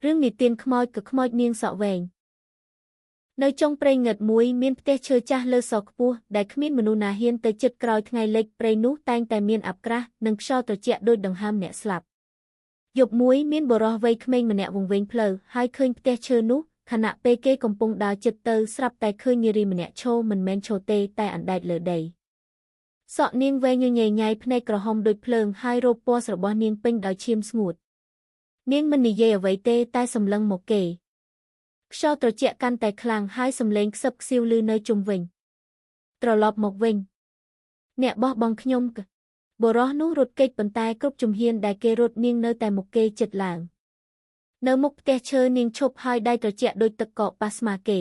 រឿងនិទានខ្មោចក៏ខ្មោចនាងសក់វែងនៅចុងព្រៃងឹតមួយមានផ្ទះឈើចាស់លើសខ្ពស់ដែលគ្មានមនុស្សណាហ៊ានទៅជិតក្រោយថ្ងៃលិចព្រៃនោះតែងតែមានអាប់ក្រាស់និងខ្យល់ត្រជាក់ដូចដង្ហើមអ្នកស្លាប់យប់មួយមានបុរសវ័យក្មេងម្នាក់វង្វេងផ្លូវហើយឃើញផ្ទះឈើនោះខណៈពេលគេកំពុងដើរជិតទៅស្រាប់តែឃើញនារីម្នាក់ឈរមិនមែនឈរទេតែអណ្ដែតលើដីសក់នាងវែងញញញ៉ៃភ្នែកក្រហមដូចភ្លើងហើយរោបពណ៌របស់នាងពេញដោយឈាមស្ងួតនាងមិននិយាយអ្វីទេតែសម្លឹងមកគេខ្យល់ត្រជាក់កាន់តែខ្លាំងហើយសំឡេងខ្សឹបខ្សៀវឮនៅជុំវិញត្រឡប់មកវិញអ្នកបោះបង់ខ្ញុំបុរសនោះរត់គេចប៉ុន្តែគ្រប់ជំហានដែលគេរត់នាងនៅតែមុខគេជិតឡើងនៅមុខផ្ទះឈើនាងឈប់ហើយដៃត្រជាក់ដូចទឹកកកប៉ះស្មាគេ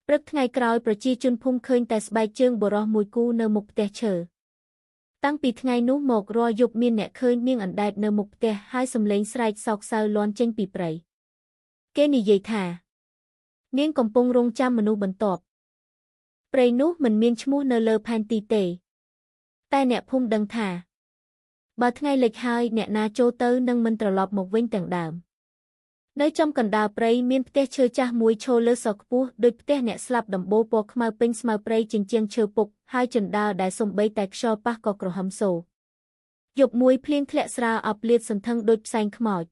ព្រឹកថ្ងៃក្រោយប្រជាជនភូមិឃើញតែស្បែកជើងបុរសមួយគូនៅមុខផ្ទះឈើតាំងពីថ្ងៃនោះមករាល់យប់មានអ្នកឃើញនាងអណ្ដែតនៅមុខផ្ទះហើយសំឡេងស្រែកសោកសៅលាន់ចេញពីព្រៃគេនិយាយថានាងកំពុងរងចាំមនុស្សបន្ទាប់ព្រៃនោះមិនមានឈ្មោះនៅលើផែនទីទេតែអ្នកភូមិដឹងថាបើថ្ងៃលិចហើយអ្នកណាចូលទៅនឹងមិនត្រឡប់មកវិញទាំងដើមនៅចំកណ្ដាលព្រៃមានផ្ទះឈើចាស់មួយឈរលើសខ្ពស់ដូចផ្ទះអ្នកស្លាប់ដំបូលពណ៌ខ្មៅពេញស្មៅព្រៃជញ្ជាំងឈើពុកហើយជណ្ដើរដែលសំបីតែខ្យល់ប៉ះក៏ក្រហមសូយប់មួយភ្លៀងធ្លាក់ស្រាលអបលាតសន្ធឹងដូចផ្សែងខ្មោច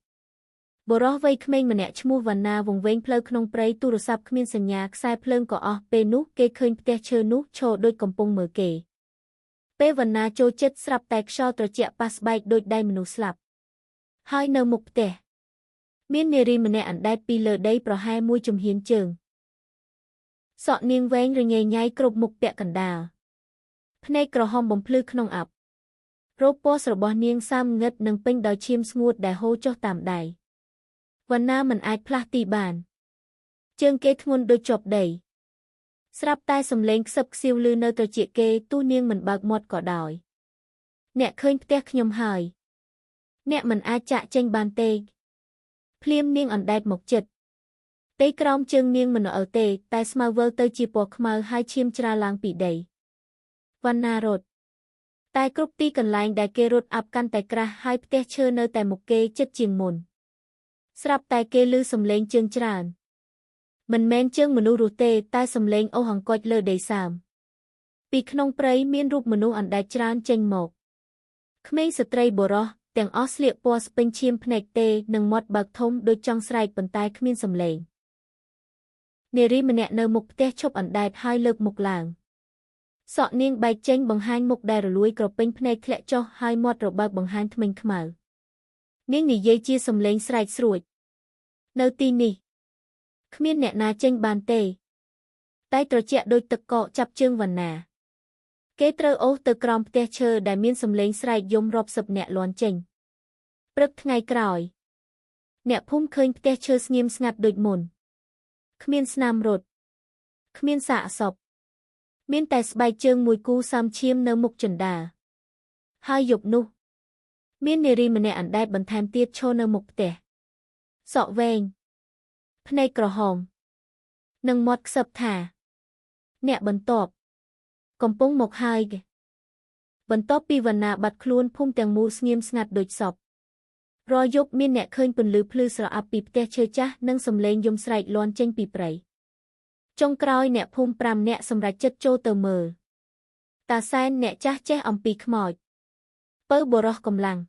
បុរសវ័យក្មេងម្នាក់ឈ្មោះវណ្ណាវង្វេងផ្លូវក្នុងព្រៃទូរស័ព្ទគ្មានសញ្ញាខ្សែភ្លើងក៏អស់ពេលនោះគេឃើញផ្ទះឈើនោះឈរដូចកំពុងមើលគេពេលវណ្ណាចូលចិត្តស្រាប់តែខ្យល់ត្រជាក់ប៉ះស្បែកដូចដៃមនុស្សស្លាប់ហើយនៅមុខផ្ទះមាននារីម្នាក់អណ្ដែតពីលើដីប្រហែលមួយជំហានជើងសក់នាងវែងរញ៉េញ៉ៃគ្រប់មុខពាក់កណ្ដាលភ្នែកក្រហមបំភ្លឺក្នុងអាប់រោបពណ៌របស់នាងសើមងឹតនិងពេញដោយឈាមស្ងួតដែលហូរចុះតាមដៃវណ្ណាមិនអាចផ្លាស់ទីបានជើងគេធ្ងន់ដូចជាប់ដីស្រាប់តែសំឡេងខ្សឹបខ្សៀវឮនៅត្រចៀកគេទោះនាងមិនបើកមាត់ក៏ដោយអ្នកឃើញផ្ទះខ្ញុំហើយអ្នកមិនអាចចាកចេញបានទេភ្លាមនាងអណ្ដែតមកចិត្តទេក្រោមជើងនាងមិនអល់ទេតែស្មៅវិលទៅជាពណ៌ខ្មៅហើយឈាមច្រាលឡើងពីដីវណ្ណារត់តែគ្រប់ទីកន្លែងដែលគេរត់អាប់កាន់តែក្រាស់ហើយផ្ទះឈើនៅតែមុខគេជិតជាងមុនស្រាប់តែគេឮសំឡេងជើងច្រើនមិនមែនជើងមនុស្សរស់ទេតែសំឡេងអូសអង្គុចលើដីសើមពីក្នុងព្រៃមានរូបមនុស្សអណ្ដែតច្រើនចេញមកក្មេងស្ត្រីបុរសទាំងអស់ស្លៀកពណ៌ស្ពេញឈាមភ្នែកទេនិងមាត់បើកធំដូចចង់ស្រែកប៉ុន្តែគ្មានសំឡេងនារីម្នាក់នៅមុខផ្ទះឈប់អណ្ដែតហើយលើកមុខឡើងសក់នាងបែកចេញបង្ហាញមុខដែលរលួយក្រពេញភ្នែកធ្លាក់ចុះហើយមាត់របើកបង្ហាញធ្មេញខ្មៅនាងនិយាយជាសំឡេងស្រែកស្រួចនៅទីនេះគ្មានអ្នកណាចេញបានទេតែត្រជាក់ដូចទឹកកកចាប់ជើងវណ្ណាគេត្រូវអូសទៅក្រោមផ្ទះឈើដែលមានសំឡេងស្រែកយំរាប់សិបនាក់លាន់ចេញព្រឹកថ្ងៃក្រោយអ្នកភូមិឃើញផ្ទះឈើស្ងៀមស្ងាត់ដូចមុនគ្មានស្នាមរត់គ្មានសាកសពមានតែស្បែកជើងមួយគូសើមឈាមនៅមុខជណ្ដើរហើយយប់នោះមាននារីម្នាក់អណ្ដែតបន្ថែមទៀតឈរនៅមុខផ្ទះសក់វែងភ្នែកក្រហមនិងមាត់ខ្សឹបថាអ្នកបន្ទាប់កំពុងមកហើយបន្ទាប់ពីវណ្ណាបាត់ខ្លួនភូមិទាំងមូលស្ងៀមស្ងាត់ដូចសពរាល់យប់មានអ្នកឃើញពន្លឺភ្លឺស្រអាប់ពីផ្ទះឈើចាស់និងសំឡេងយំស្រែកលាន់ចេញពីព្រៃចុងក្រោយអ្នកភូមិ5នាក់សម្រេចចិត្តចូលទៅមើលតាសែនអ្នកចាស់ចេះអំពីខ្មោចពៅបុរសកម្លាំង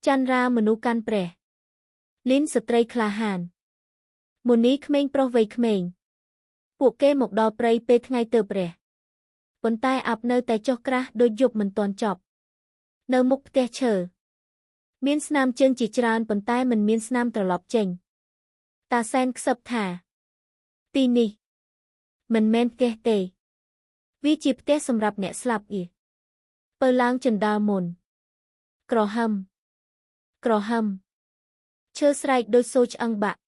ចន្ទរាមនុស្សកាន់ព្រះលីនស្ត្រីក្លាហានមុនីក្មេងប្រុសវ័យក្មេងពួកគេមកដល់ព្រៃពេលថ្ងៃទៅព្រះប៉ុន្តែអាប់នៅតែចុះក្រាស់ដូចយប់មិនទាន់ចប់នៅមុខផ្ទះឈើមានស្នាមជើងជាច្រើនប៉ុន្តែមិនមានស្នាមត្រឡប់ចេញតាសែនខ្សឹបថាទីនេះមិនមែនផ្ទះទេវាជាផ្ទះសម្រាប់អ្នកស្លាប់អ៊ីពៅឡើងជណ្ដើរមុនក្រហមក្រហមឈើស្រែកដូចសូរឆ្អឹងបាក់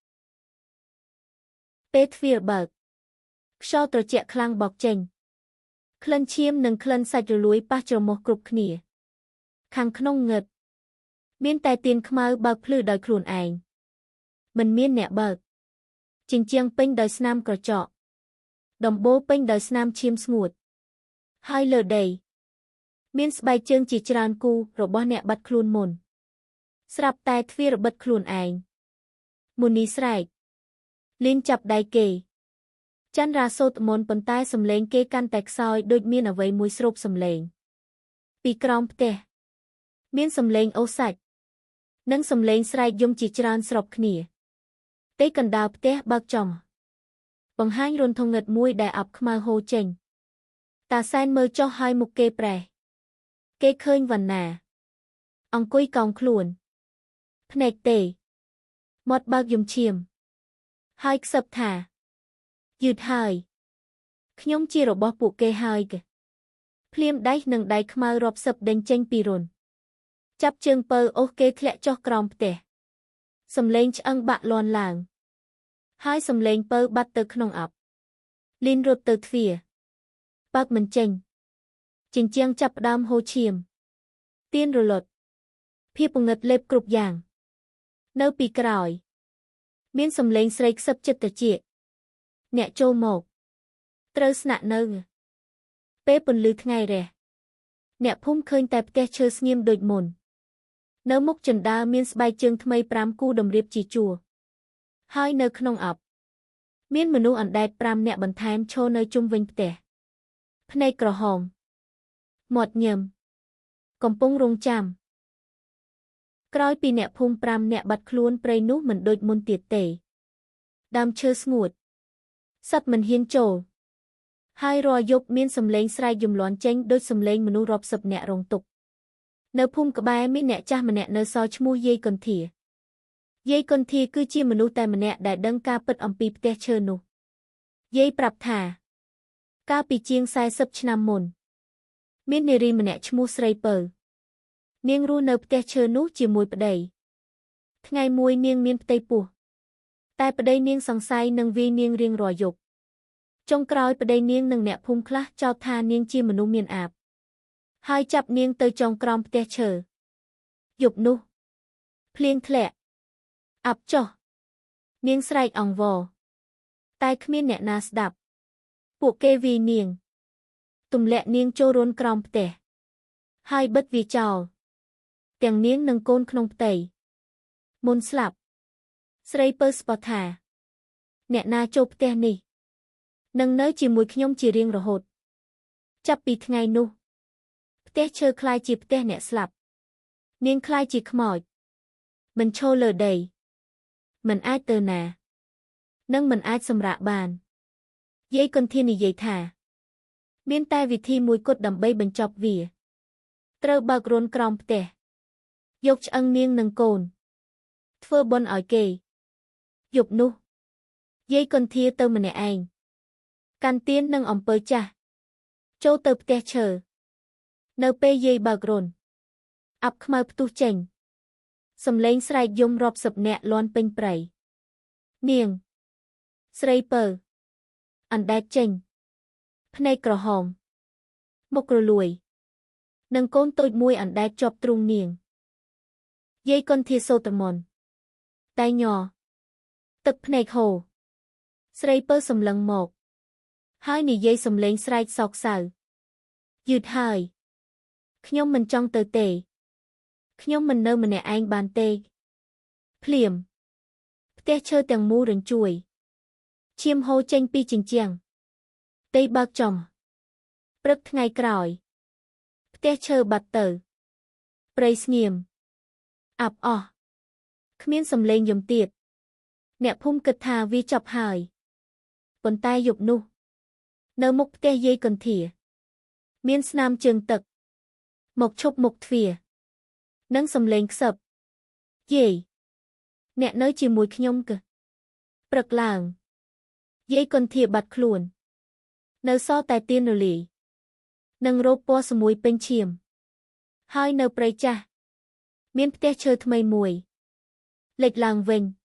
ពេលទ្វារបើកខ្យល់ត្រជាក់ខ្លាំងបោកចេញក្លិនឈាមនិងក្លិនសាច់រលួយប៉ះច្រមុះគ្រប់គ្នាខាងក្នុងងឹតមានតែទៀនខ្មៅបើកភ្លឺដោយខ្លួនឯងមិនមានអ្នកបើកជញ្ជាំងពេញដោយស្នាមក្រចកដំបូលពេញដោយស្នាមឈាមស្ងួតហើយលើដីមានស្បែកជើងជាច្រើនគូរបស់អ្នកបាត់ខ្លួនមុនស្រាប់តែទ្វារបិទខ្លួនឯង មុនីស្រែកលីនចាប់ដៃគេចន្ទរាសូត្រមន្តប៉ុន្តែសំឡេងគេកាន់តែខ្សោយដូចមានអ្វីមួយស្រូបសំឡេងពីក្រោមផ្ទះមានសំឡេងអូសសាច់និងសំឡេងស្រែកយំជាច្រើនស្របគ្នាទីកណ្ដាលផ្ទះបើកចំបង្ហាញរន្ធងឹតមួយដែលអាប់ខ្មៅហូរចេញតាសែនមើលចុះហើយមុខគេប្រេះគេឃើញវណ្ណាអង្គុយកោងខ្លួនភ្នែកទេមាត់បើកយំឈាមហើយខ្សឹបថាយឺតហើយខ្ញុំជារបស់ពួកគេហើយភ្លាមដៃនិងដៃខ្មៅរាប់សិបដេញចេញពីរន្ធចាប់ជើងពៅអូសគេធ្លាក់ចុះក្រោមផ្ទះសំឡេងឆ្អឹងបាក់លាន់ឡើងហើយសំឡេងពៅបាត់ទៅក្នុងអប់លីនរត់ទៅទ្វារបើកមិនចេញជញ្ជាំងចាប់ផ្ដើមហូរឈាមទៀនរលត់ភាពពងឹតលេបគ្រប់យ៉ាងនៅពីក្រោយមានសំឡេងស្រីខ្សឹបចិត្តត្រចៀកអ្នកចូលមកត្រូវស្នាក់នៅពេលពន្លឺថ្ងៃរះអ្នកភូមិឃើញតែផ្ទះឈើស្ងៀមដូចមុននៅមុខជណ្ដើរមានស្បែកជើងថ្មី5គូតម្រៀបជាជួរហើយនៅក្នុងអប់មានមនុស្សអណ្ដែត5នាក់បន្ថែមឈរនៅជុំវិញផ្ទះភ្នែកក្រហមមាត់ញឹមកំពុងរងចាំក្រោយពីអ្នកភូមិ5នាក់បាត់ខ្លួនព្រៃនោះមិនដូចមុនទៀតទេដើមឈើស្ងួតសត្វមិនហ៊ានចូលហើយរាល់យប់មានសំឡេងស្រែកយំលាន់ចេញដូចសំឡេងមនុស្សរាប់សិបនាក់រងទុក្ខនៅភូមិក្បែរមានអ្នកចាស់ម្នាក់នៅសល់ឈ្មោះយាយកុន្ធាយាយកុន្ធាគឺជាមនុស្សតែម្នាក់ដែលដឹងការពិតអំពីផ្ទះឈើនោះយាយប្រាប់ថាកាលពីជាង40ឆ្នាំមុនមាននារីម្នាក់ឈ្មោះស្រីពៅនាងរស់នៅផ្ទះឈើនោះជាមួយប្តីថ្ងៃមួយនាងមានផ្ទៃពោះតែប្តីនាងសង្ស័យនឹងវាយនាងរៀងរាល់យប់ចុងក្រោយប្តីនាងនិងអ្នកភូមិខ្លះចោទថានាងជាមនុស្សមានអាបហើយចាប់នាងទៅចងក្រោមផ្ទះឈើយប់នោះភ្លៀងធ្លាក់អាប់ចុះនាងស្រែកអង្វរតែគ្មានអ្នកណាស្ដាប់ពួកគេវាយនាងទម្លាក់នាងចូលរន្ធក្រោមផ្ទះហើយបិទវាចោលទាំងនាងនិងកូនក្នុងផ្ទៃមុនស្លាប់ស្រីពៅស្បថាអ្នកណាចូលផ្ទះនេះនឹងនៅជាមួយខ្ញុំជារៀងរហូតចាប់ពីថ្ងៃនោះផ្ទះឈើក្លាយជាផ្ទះអ្នកស្លាប់នាងក្លាយជាខ្មោចមិនឈរលើដីមិនអាចទៅណានិងមិនអាចសម្រាកបានយាយកុន្ធានិយាយថាមានតែវិធីមួយគត់ដើម្បីបញ្ចប់វាត្រូវបើករន្ធក្រោមផ្ទះយកឆ្អឹងនាងនិងកូនធ្វើបុណ្យឲ្យគេយប់នោះយាយកុន្ធាទៅម្នាក់ឯងកាន់ទៀននិងអំពើចាស់ចូលទៅផ្ទះឈើនៅពេលយាយបើករន្ធអាប់ខ្មៅផ្ទុះចេញសំឡេងស្រែកយំរាប់សិបនាក់លាន់ពេញព្រៃនាងស្រីពៅអណ្ដែតចេញភ្នែកក្រហមមុខរលួយនិងកូនតូចមួយអណ្ដែតជាប់ទ្រូងនាងយាយកុន្ធាសូត្រមន្តតែញ័រទឹកភ្នែកហូរស្រីពៅសម្លឹងមកហើយនិយាយសំឡេងស្រែកសោកសៅយឺតហើយខ្ញុំមិនចង់ទៅទេខ្ញុំមិននៅម្នាក់ឯងបានទេភ្លាមផ្ទះឈើទាំងមូលរញ្ជួយឈាមហូរចេញពីជញ្ជាំងទេបើកចំព្រឹកថ្ងៃក្រោយផ្ទះឈើបាត់ទៅព្រៃស្ងៀមអាប់អស់គ្មានសំឡេងយំទៀតអ្នកភូមិគិតថាវាចប់ហើយប៉ុន្តែយប់នោះនៅមុខផ្ទះយាយកុន្ធាមានស្នាមជើងទឹកមកឈប់មុខទ្វារនិងសំឡេងខ្សឹបយាយអ្នកនៅជាមួយខ្ញុំកព្រឹកឡើងយាយកុន្ធាបាត់ខ្លួននៅសល់តែទៀនរលាយនិងរ៉ូបពណ៌សមួយពេញឈាមហើយនៅព្រៃចាស់មានផ្ទះឈើថ្មីមួយលេចឡើងវិញ។